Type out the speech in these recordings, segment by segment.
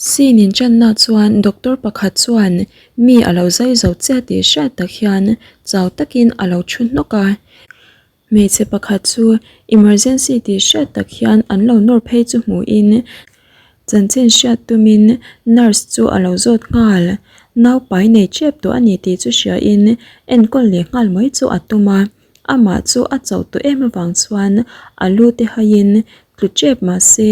Scene inchanna chuan doctor pakhat chuan mi a lo zai zo chiah tih hriat tak hian chau takin a lo thu hnawk a. Hmeichhe pakhat chu emergency tih hriat tak hian an lo nawr phei chu hmuhin chanchin hriat tumin nurse chu a lo zawt nghal. Naupai nei tep tawh a ni tih chu hriain enkawl leh nghal mai chu a tum a. Amah chu a chauh tawh em avang chuan a lu te haiin tlu tep mahse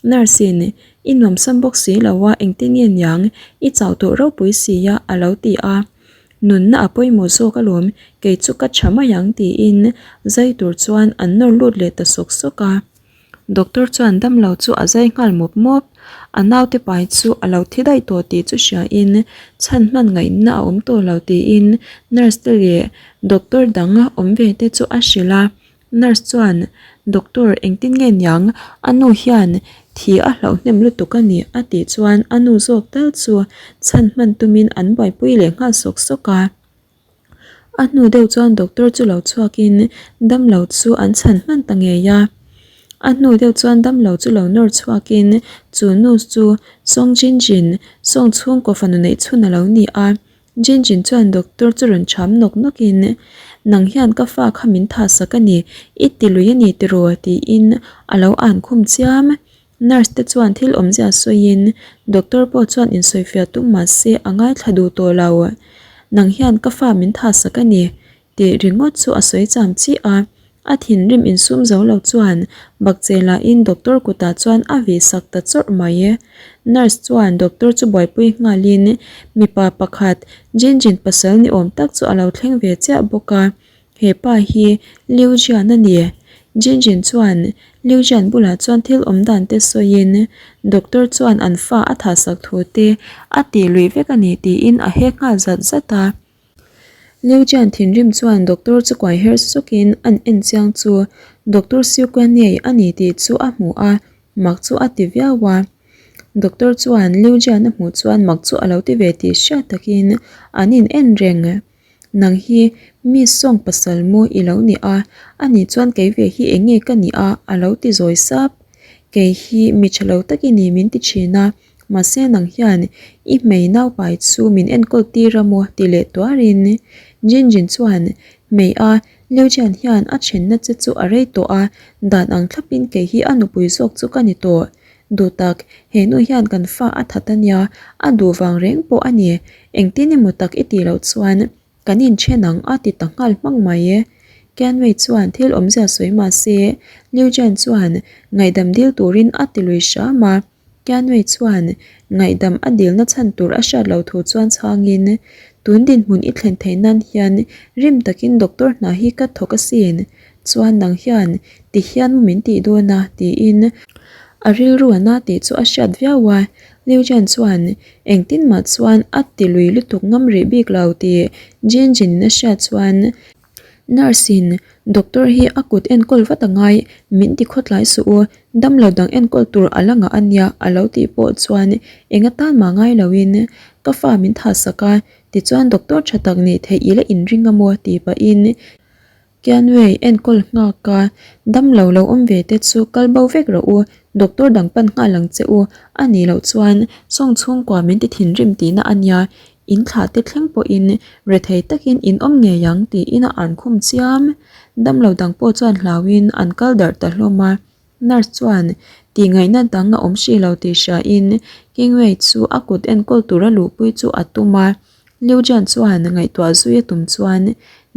nurse in i nuamsam bawk si lo a engtin nge niang i chauh tawh ropui si a a lo ti a. Nunna a pawimawh zawk alawm kei chu ka tha mai ang tiin zai tur chuan an nawr lut leh ta sawk sawk a. Doctor chuan damlo chu a zai nghal mawp mawp. A naute pai chu a lo thi daih tawh tih chu hriain chhan hman ngaihna a awm tawh lo tiin nurse te leh doctor dang awm ve te chu a hrilh a. Nurse chuan Doctor engtin nge niang a nu hian thi a hlauh hnem lutuk a ni a tih chuan a nu zawk tal chu chhan hman tumin an buaipui leh nghal sawk sawk a. A hnu deuh chuan doctor chu lo chhuakin damlo chu an chhan hman ta ngei a. A hnu deuh chuan damlo chu lo nawr chhuakin chu nu chu Song Jin Jin, Song chhungkaw fanu neih chhun a lo ni a. Jin Jin chuan doctor chu rawn cham nawk nawkin, Nang hian ka fa kha min tha sak a ni, i ti lui a ni tiraw? tiin a lo an khum chiam. Nurse te chuan thil awmzia sawiin doctor pawh chuan insawifiah tum mah se a ngaithla duh tawh lo. Nang hian ka fa min tha sak a ni tih ringawt chu a sawi cham chiah a. A thinrim insum zo lo chuan bakcheh lahin doctor kutah chuan a vih sak ta chawrh mai. Nurse chuan doctor chu buaipui nghalin mipa pakhat Jinjin pasal ni awm tak chu a lo thleng ve chiah bawk a. He pa hi Liu Jian a ni. Jin Jin chuan Liu Jian bulah chuan thil awm dan te sawiin doctor chuan an fa a thah sak thu te a tih luih vek a ni tiin a hek nghal zat zat a. Liu Jian thinrim chuan doctor chu kuai her sukin an en chiang chu doctor Siu Kuan-nei a ni tih chu a hmu a, mak chu a ti viau a. Doctor chuan Liu Jian a hmuh chuan mak chu a lo ti ve tih hriat takin an in en reng. Nang hi mi sawng pasal maw i lo ni a, ani chuan kei ve hi eng nge ka ni a a lo ti zawi sap. Kei hi mi tha lo tak i ni min ti thin a, mahse nang hian i hmei naupai chu min enkawl tir a maw ti leh tuarin Jinjin chuan hmei a Liujian hian a thenna che chu a rei tawh a, dan ang thlapin kei hi a nupui zawk chu ka ni tawh. Duh tak, he nu hian kan fa a that a nia, a duh vang reng pawh a ni. Engtin emaw tak i tih loh chuan kan inthen ang a ti ta nghal hmang mai e. Kenway chuan thil awmzia sawi mah se, Liu Jen chuan ngaihdam dil turin a ti lui hram a. Kenway chuan ngaihdam a dilna chhan tur a hriat loh thu chuan chhangin, Tun dinhmun i thlen theih nan hian rim takin doctor hna hi ka thawk asin. Chuan nang hian ti hian maw min tih dawn a? tiin a rilru a na tih chu a hriat viau a. Liu Jian chuan engtin mah chuan a ti lui lutuk ngam rih bik lo tih Jin Jin in a hriat chuan nurse in doctor hi a kut enkawl vat a ngai min ti khawtlai suh u damlo dang enkawl tur a la ngah a nia a lo tih pawh chuan eng atan mah ngai loin ka fa min thah sak a tichuan doctor tha tak nih theih i la inring a maw tih pahin Kianwei enkawl nghak a, damlo lo awm ve te chu kal bo vek rawh u, doctor dang pan nghal ang che u, a nih loh chuan sawng chhungkua min ti thinrim tihna a nia, in thlah te thleng pawhin rethei takin in awm ngei ang tiin a an khum chiam. Damlo dang pawh chuan hlauhin an kal darh ta hlawm a, nurse chuan tihngaihna dang a awm hrih lo tih hriain Kingwei chu a kut enkawl tura luhpui chu a tum a. Liu Jian chuan ngaihtuah zui a tum chuan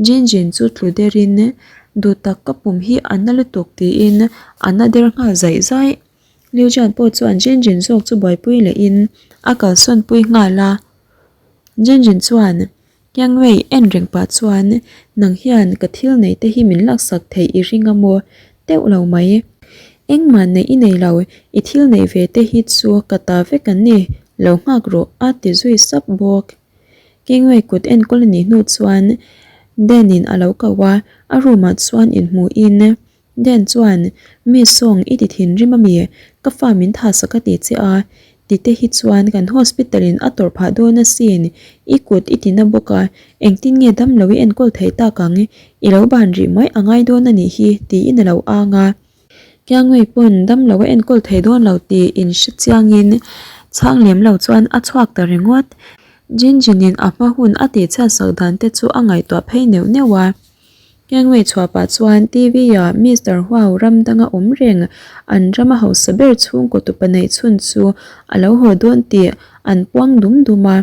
Jin Jin chu tlu derin duh tak ka pum hi a na lutuk tiin a na der nghal zaih zaih. Liu Jian pawh chuan Jin Jin zawk chu buaipui lehin a kalsawn pui nghal a. Jin Jin chuan Yang Wei en reng pah chuan nang hian ka thil nei te hi min laksak theih i ring a maw? Teuh lo mai. Engmah neih i nei lo, i thil neih ve te hi chu ka ta vek an ni. Lo nghak rawh a ti zui sap bawk. Kingway kut enkawl a nih hnu chuan Dan in a lo ko a, a room ah chuan inhmuh in Dan chuan Mi sawng i ti thinrim ami? Ka fa min tha sak a ti che a, ti te hi chuan kan hospital in a tawrh phah dawn asin, i kut i ti na bawk a, engtin nge damlo i enkawl thei tak ang, i lo ban rih mai a ngai dawn a nih hi tiin a lo ang a. Kiangwei pawn damlo a enkawl thei dawn lo tih in hre chiangin Chhang lem lo chuan a chhuak ta ringawt. Jinjin-in a hma hun a tihchhiat sak dan te chu a ngaihtuah phei neuh neuh a. Gangway chhuah pah chuan TV-ah Mister Huau ram danga awm reng an rama hausa ber chhungkaw tupa neih chhun chu a lo haw dawn tih an puang dum dum a.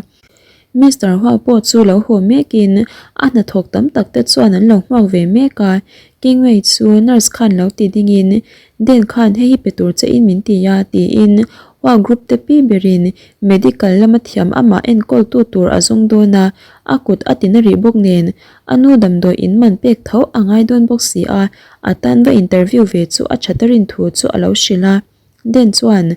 Mister Huau pawh chu lo haw mekin a hnathawk tam tak te chuan an lo hmuak ve mek a. Gangway chu nurse khan lo ti dingin Den khan hei hi pe tur che in min ti a tiin Huau group te pi berin medical lama thiam amah enkawltu tur a zawng dawn a, a kut a ti na rih bawk nen A nu damdawi in man pek tho a ngai dawn bawk si a, a tan va interview ve chu a that a rin thu chu a lo hrilh a. Den chuan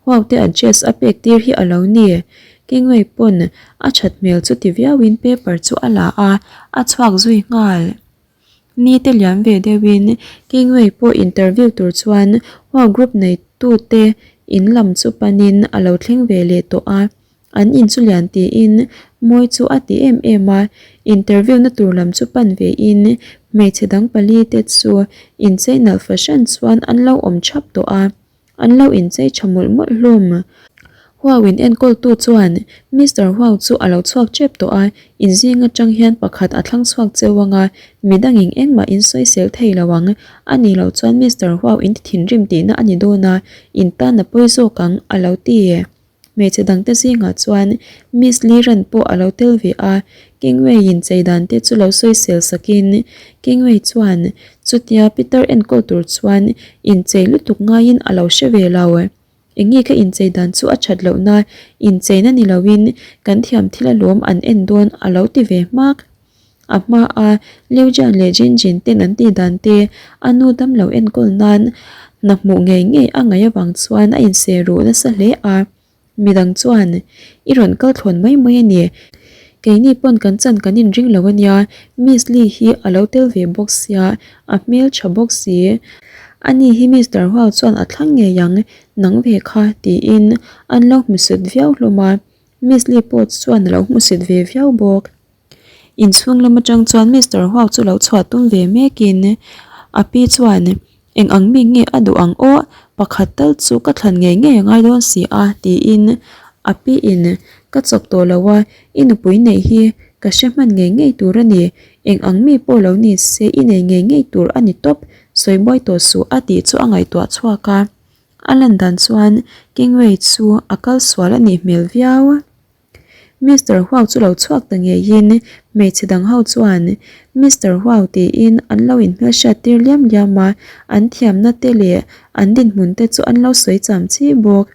Huau te address a pek tir hi a lo ni. Kingwei pawn a that hmel chu ti viauin paper chu a la a, a chhuak zui nghal. Ni te liam ve deuhin Kingwei pawh interview tur chuan Huau group neitu te in lam chu panin a lo thleng ve leh tawh a. An in chu lian tiin mawi chu a ti em em a, interview na tur lam chu pan ve in hmeichhe dang pali te chu inchei nalh fahran chuan an lo awm thap tawh a, an lo inchei tha mawlh mawlh hlawm. Huau in enkawl tu chuan Mister Huau chu a lo chhuak tep tawh a, in zing atang hian pakhat a thlang chhuak cheu ang a, midang in engmah in sawisel thei lo ang, a nih loh chuan Mister Huau in ti thinrim tihna a ni dawn a, in tan a pawi zawk ang a lo ti. Hmeichhe dangte zingah chuan Miss Lee Ran pawh a lo tel ve a, Kingwei-in chei dan te chu lo sawisel sakin Kingwei chuan chutia Peter enkawl tur chuan inchei lutuk ngaiin a lo hre ve lo. Enge ka inchei dan chu a that lohna, incheina ni loin kan thiam thil alawm an en dawn a lo ti ve hmak. A hmaa Liu Jian leh Jin Jin ten an tih dan te a nu damlo enkawl nan hna hmuh ngei ngei a ngaih avang chuan a inseh ruh nasa hle a. Midang chuan, I rawn kal thlawn mai mai a ni. Keini pawn kan chan kan inring lo a nia, Miss Lee hi a lo tel ve bawk sia, a hmel tha bawk si. Ani hi Mister Huau chuan a thlang ngei ang, nang ve kha, tiin an lo hmusit viau hlawm a. Miss Lee pawh chuan a lo hmusit ve viau bawk. Inchhung lam atang chuan Mister Huau chu lo chhuah tum ve mekin a pi chuan eng ang mi nge a duh ang aw pakhat tal chu ka thlan ngei ngei a ngai dawn si a tiin a pi in ka chawk tawh lo a i nupui neih hi ka hre hman ngei ngei tur a ni eng ang mi pawh lo ni se i nei ngei ngei tur a ni tawp sawi buai tawh suh a tih chu a ngaihtuah chhuak a a lan dan chuan Kingwei chu a kal sual a nih hmel viau. Mister Huau chu lo chhuak ta ngeiin hmeichhe dang ho chuan Mister Huau tiin an lo inhmelhriat tir liam liam a, an thiamna te leh an dinhmun te chu an lo sawi cham chi bawk.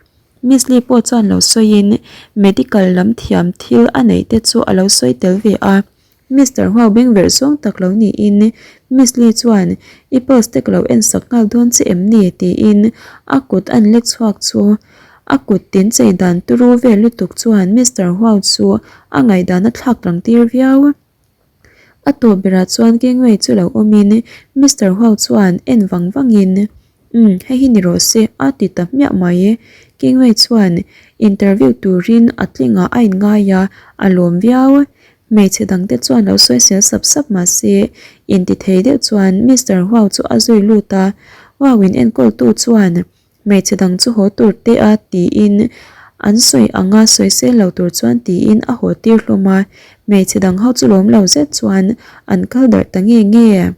Miss Lee pawh chuan lo sawiin medical lam thiam thil a neih te chu a lo sawi tel ve a. Mister Huau bengverh zawng tak lo niin Miss Lee chuan I pulse te ka lo en sak nghal dawn che em ni? tiin a kut an lek chhuak chu a kut tin chei dan turu vel lutuk chuan Mister Huau chu a ngaihdan a thlak lang tir viau. A tawp berah chuan gangway chu lo awmin Mister Huau chuan en vang vangin Umm, hei hi ni rawh se, a ti ta hmiah mai. Kingwei chuan interview turin a tlingah a inngai a, a lawm viau. Hmeichhe dangte chuan lo sawisel sap sap mah se, intithei deuh chuan Mister Huau chu a zui lut a. Huau in enkawltu chuan hmeichhe dang chu haw tur teh a tiin an sawi anga sawisel lo tur chuan tiin a haw tir hlawm a. Hmeichhe dang ho chu lawm lo zet chuan an kal darh ta nge nge.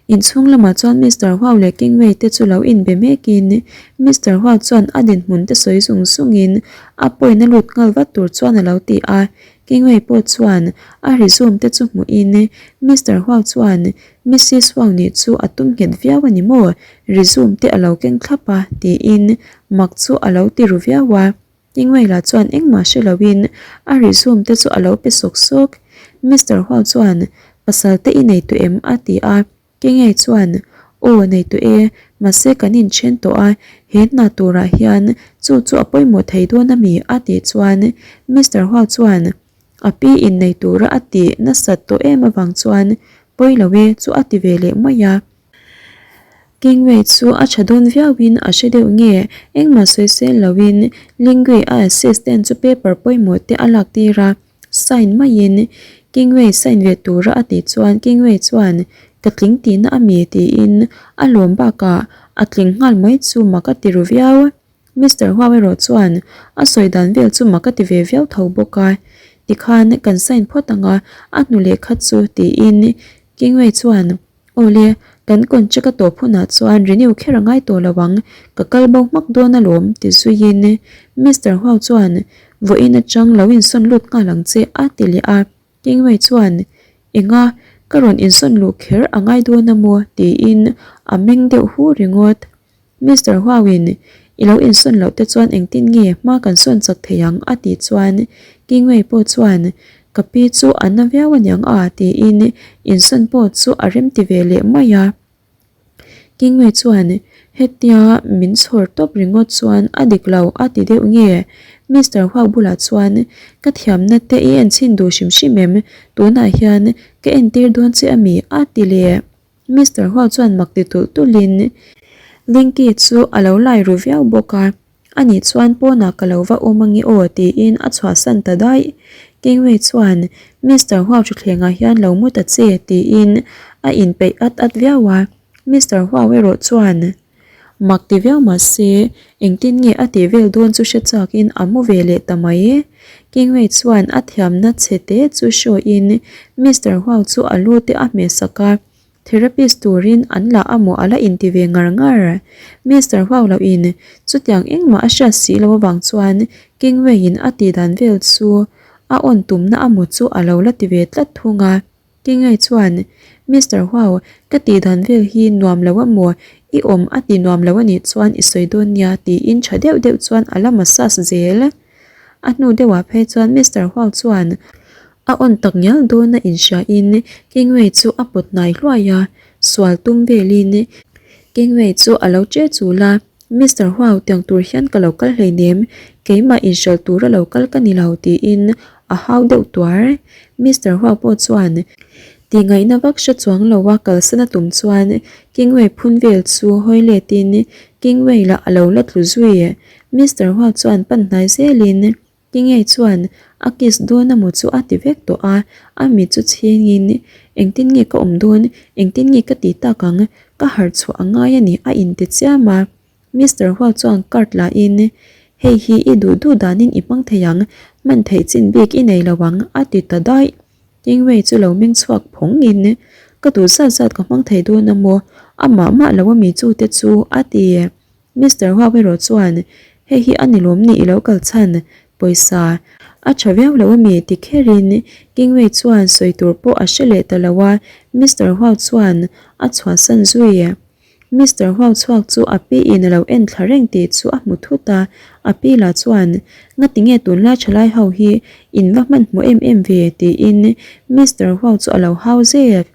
Inchhung lamah chuan Mister Huau leh Kingwei te chu lo inbe mekin Mister Huau chuan a dinhmun te sawi zung zungin a point a lut nghal vat tur chuan a lo ti a. Kingwei pawh chuan a resume te chu hmuhin Mister Huau chuan Missis Huau nih chu a tum nghet viau a ni maw? Resume te a lo keng thlap a tiin mak chu a lo ti ru viau a. Kingwei-la chuan engmah hre loin a resume te chu a lo pe sawk sawk. Mister Huau chuan, Pasal te i nei tawh em? a ti a. Kingwei chuan, Aw, nei tawh e. Mahse kan inthen tawh a, he hna turah hian chu chu a pawimawh thei dawn a mi? a tih chuan Mister Huau chuan, A pi innei tura a tih nasat tawh em avang chuan pawi lo e chu a ti ve leh mai a. Kingwei chu a tha dawn viauin a hre deuh nge engmah sawi sel loin Lingui a assistant chu paper pawimawh te a lak tir a, sign maiin Kingwei sign ve tura a tih chuan Kingwei chuan ka tling tihna a mi tiin a lawm bakah a tling nghal mai chu mak a ti ru viau. Mister Huau erawh chuan a sawi dan vel chu mak a ti ve viau tho bawk a, tikhan kan sign phawt ang a, a hnu leh kha chu tiin Kingwei chuan Awle, kan contract a tawp hunah chuan renew kher a ngai tawh lo ang, ka kal bo hmak dawn alawm ti zuiin Mister Huau chuan vawiin atang lo insawn lut nghal ang che a ti leh a. Kingwei chuan Enga, ka rawn insawn luh kher a ngai dawn a maw? tiin a meng deuh hu ringawt. Mister Huauin, I lo insawn loh te chuan engtin nge hma kan sawn chak thei ang? a tih chuan Kingwei pawh chuan, Ka pi chu a na viau aniang a tiin insawn pawh chu a remti ve leh mai a. Kingwei chuan, Hetia min chhawr tawp ringawt chuan a dik lo a ti deuh nge? Mister Huau bulah chuan, Ka thiamna te i enchhin duh hrim hrim em? Tunah hian ka entir dawn che ami? a ti leh. Mister Huau chuan mak ti tulh tulhin Linky chu a lo lai ru viau bawk a, Ani chuan pawnah ka lo va awm ange aw tiin a chhuahsan ta daih. Kingwei chuan Mister Huau thuthlengah hian lo mu ta che tiin a inpeih at at viau a, Mister Huau erawh chuan mak ti viau mah se engtin nge a tih vel dawn chu hre chakin a mu ve leh ta mai. Kingwei chuan a thiamna chhe te chu hruaiin Mister Huau chu a lu te a hmehsak a. Therapist turin an la a maw a la inti ve ngar ngar. Mister Huau loh in chutiang engmah a hriat si lo avang chuan Kingway in a tih dan vel chu a awn tumna a maw chu a lo la ti ve tlat thung a. Kingway chuan, Mister Huau, ka tih dan vel hi nuam lo a maw? I awm a ti nuam lo a nih chuan i sawi dawn nia tiin tha deuh deuh chuan a la massage zel. A hnu deuhah phei chuan Mister Huau chuan A awn tak ngial dawn a inhriain Kingway chu a pawt hnai hluai a, sual tum velin Kingway chu a lo che chul a, Mister Huau tiang tur hian ka lo kal hleinem, keimah inhralh tura lo kal ka ni lo tiin a hau deuh tuar. Mister Huau pawh chuan tihngaihna vak hre chuang lo a kalsan a tum chuan Kingway phun vel chu hawi letin Kingway lah a lo la tlu zui. Mister Huau chuan pan hnai zelin Tinge chuan a kiss dawn amaw chu a ti vek tawh a, a mit chu chhingin engtin nge ka awm dawn, engtin nge ka ti tak ang, ka harh chhuah a ngai a ni a inti chiam a. Mister Hua chuan card la in hei hi i duh duh danin i hmang thei ang, hman theih chin bik i nei lo ang a ti ta daih. Kingway chu lo meng chhuak phawng in ka duh zat zat ka hmang thei dawn amaw, amah mah lo ami chu te chu a ti. Mister Huau erawh chuan, Hei hi a ni lawm ni i lo kal chhan, pawisa a tha viau lo ami? ti kherin Kingwei chuan sawi tur pawh a hre leh ta lo a, Mister Huau chuan a chhuahsan zui. Mister Huau chhuak chu a pi in a lo en thla reng tih chu a hmu thut a, a pi lah chuan, Ngati nge tunlai thalai ho hi in va hmanhmawh em em ve? tiin Mister Huau chu a lo hau zek.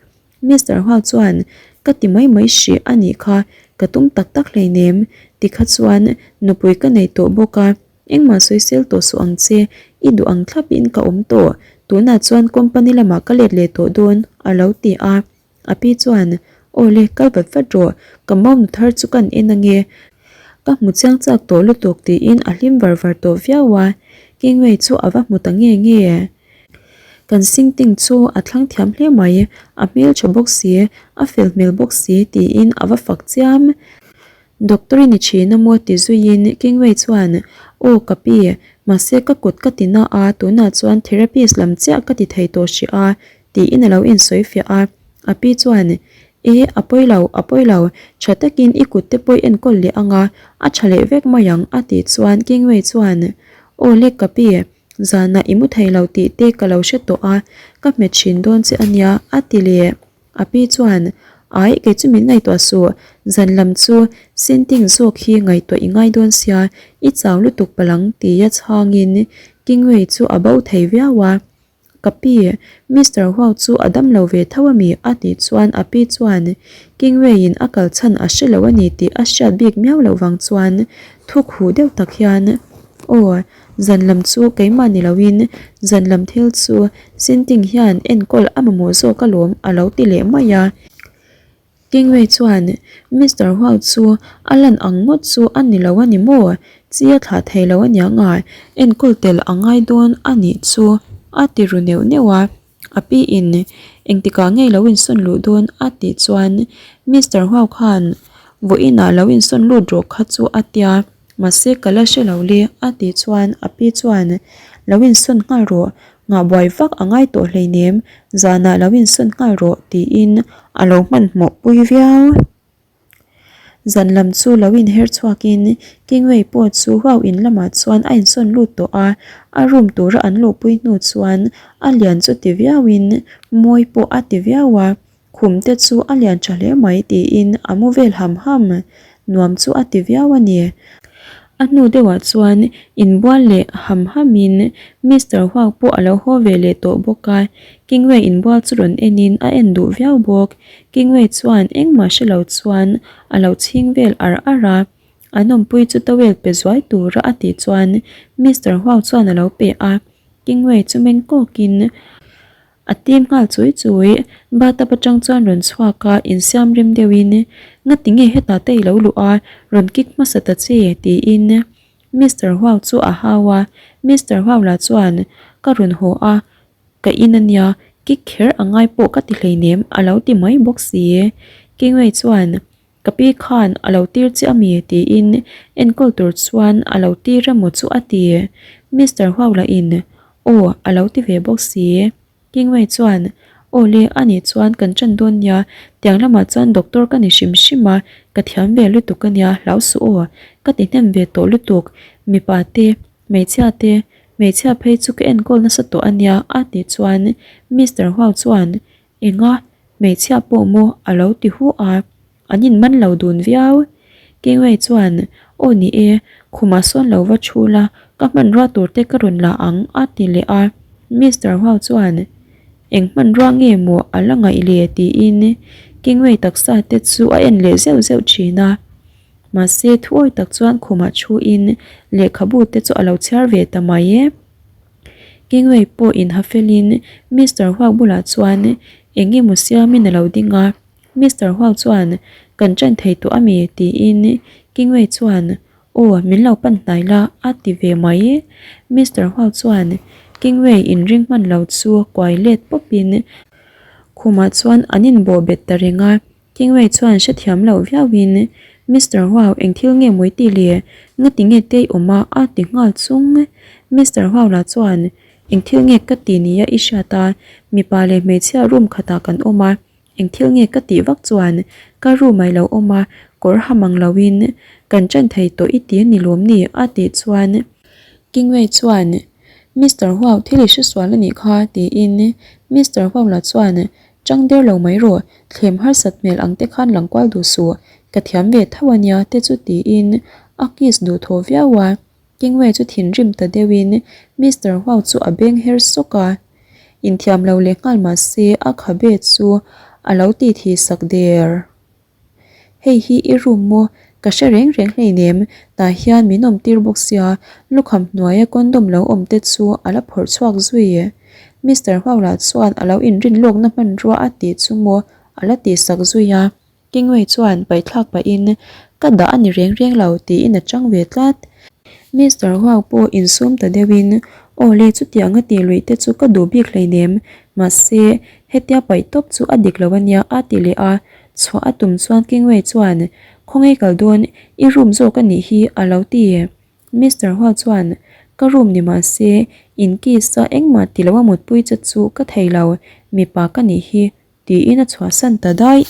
Mister Hua chuan, Ka ti mai mai hrih a nih kha, ka tum tak tak hleinem, ti kha chuan nupui ka nei tawh bawk a, engmah sawisel tawh suh ang che, i duh ang thlapin ka awm tawh, tunah chuan company lamah ka let leh tawh dawn, a lo ti a. A pi chuan, Aw le, kal vat vat rawh, ka mawmnu thar chu kan en ange, ka hmu chiang chak tawh lutuk tiin a hlim var var tawh viau a, Kingway chu a va hmu ta nge nge. Kan singting chu a thlang thiam hle mai, a hmeltha bawk si, a fel hmel bawk si tiin a va fak chiam. Doctor i ni thin a maw ti zuiin Kingway chuan, Aw ka pi, mahse ka kut ka ti na a, tunah chuan therapist lam chiah ka ti thei tawh hrih a tiin a lo insawi fiah a. A pi chuan, E, a pawi lo, a pawi lo, tha takin i kut te pawh i enkawl leh ang a, a tha leh vek mai ang a tih chuan Kingway chuan, Aw le ka pi, Zanah i mu thei lo tih te ka lo hre tawh a, ka hmet thin dawn che a nia, a ti leh. A pi chuan, Ai, kei chu min ngaihtuah suh, zan lam chu Sinting zawk hi ngaihtuah i ngai dawn sia, i chau lutuk palang tia chhangin Kingwei chu a bo thei viau a. Ka pi, Mister Huau chu a dam lo ve tho a mi? a tih chuan a pi chuan Kingwei-in a kal chhan a hre lo a ni tih a hriat bik miau loh vang chuan thuk huh deuh tak hian, Aw, zan lam chu keimah ni loin zan lam thil chu Sinting hian enkawl a mamawh zawk alawm a lo ti leh mai a. Kingwei chuan, Mister Huau chu a lan ang ngawt chu a ni lo a ni maw? Chi a thlah thei lo aniang a, enkawl tel a ngai dawn a nih chu a ti ru neuh neuh a. A pi in engtikah ngei lo insawn luh dawn a tih chuan Mister Huau khan vawiinah lo insawn lut rawh kha chu a tia. Mahse ka la hre lo le a tih chuan a pi chuan lo insawn nghal rawh, nghah buai vak a ngai tawh hleinem, zanah lo insawn nghal rawh tiin a lo hmanhmawh pui viau. Zan lam chu lo inher chhuakin Kingway pawh chu huau in lamah chuan a insawn lut tawh a, a room tura an luhpui hnu chuan a lian chu ti viauin mawi pawh a ti viau a. Khum te chu a lian tha hle mai tiin a mu vel ham ham. Nuam chu a ti viau a ni. A hnu deuhah chuan inbual leh ham hamin Mister Huang pawh a lo haw ve leh tawh bawk a. Kingway inbual chu rawn enin a en duh viau bawk. Kingway chuan engmah hre lo chuan a lo chhing vel ar ar a. An awmpui chu towel pe zuai tura a tih chuan Mister Huang chuan a lo pe a. Kingway chu meng kawkin A tim nghal chui chui, bathtub atang chuan rawn chhuak a, insiam rem deuhin, Ngati nge hetah te i lo luh a, rawn kick hmasa ta che, tiin Mister Huau chu a hau a. Mister Huau lah chuan, Ka rawn haw a, ka in a nia, kick kher a ngai pawh ka ti hleinem, a lo ti mai bawk si. Kingwei chuan, Ka pi khan a lo tir che a mi? tiin enkawl tur chuan a lo tir emaw chu a ti. Mister Huau lahin, Aw, a lo ti ve bawk si. Kingwei chuan, Aw le, a nih chuan kan ṭan dawn nia, tiang lamah chuan doctor ka ni hrim hrim a, ka thiam ve lutuk a nia, hlau suh aw, ka ti hnem ve tawh lutuk, mipa te, hmeichhia te, hmeichhia phei chu ka enkawl nasa tawh a nia, a tih chuan Mister Huau chuan, Enga, hmeichhia pawh maw a lo ti hu a, an in man lo dun viau. Kingwei chuan, Aw ni e, khumah sawn lo va thu la, ka hmanrua tur te ka rawn la ang a ti leh a. Mister Huau chuan, Eng hmanrua nge maw a la ngaih le tiin Kingwei taksa te chu a en leh zeuh zeuh thin a. Mahse, thuawi tak chuan khumah thuin lehkhabu te chu a lo chhiar ve ta mai e. Kingwei pawh inha felin Mister Huak bulah chuan eng emaw siamin a lo ding a. Mister Huak chuan, Kan ṭan thei tawh ami? tiin Kingwei chuan, Aw, min lo pan hnai la a ti ve mai. Mister Huak chuan Kingwei inring hman lo chu kuai let pawpin khumah chuan an inbawh bet ta reng a. Kingwei chuan hrethiam loh viauin, Mister Huau, eng thil nge mawi ti le? Ngati nge tei awm a? a ti nghal chung. Mister Huau lah chuan, Eng thil nge ka ti nia i hriat a? Mipa leh hmeichhia room khatah kan awm a, eng thil nge ka tih vak chuan ka room ah i lo awm a, kawr ha mang loin kan ṭan thei tawh i ti a ni lawm ni? a tih chuan Kingwei chuan, Mister Huau, thil i hresual a nih kha, tiin Mister Huau lah chuan, Chang der lo mai rawh, thlem harsat hmel ang te khan lang kual duh suh, ka thiam ve tho a nia te chu tiin a kiss duh thaw viau a. Kingwei chu thinrim ta deuhin Mister Huau chu a beng her sawk a. Inthiam lo leh nghal mah se a khabe chu a lo ti thi sak der. Hei hi i room maw? Ka hre reng reng hleinem, tah hian min awm tir bawk sia, lukham hnuaia condom lo awm te chu a la phawrh chhuak zui. Mister Huaula chuan a lo inrin lawkna hmanrua a tih chu maw a la tihsak zui a. Kingwei chuan paihthlak pahin, Ka dah a ni reng reng lo tiin a chang ve tlat. Mister Huau pawh insum ta deuhin, Aw le, chutiang a tih luih te chu ka duh bik hleinem, mahse, hetia paih tawp chu a dik lo a nia a ti leh a. Chhuah a tum chuan Kingwei chuan, Khawngaih kal dawn, i room zawk a nih hi a lo ti. Mister Hua chuan, Ka room ni mah se, in kiss a engmah ti lo a mutpui che chu ka thei lo, mipa ka nih hi, tiin a chhuahsan ta daih.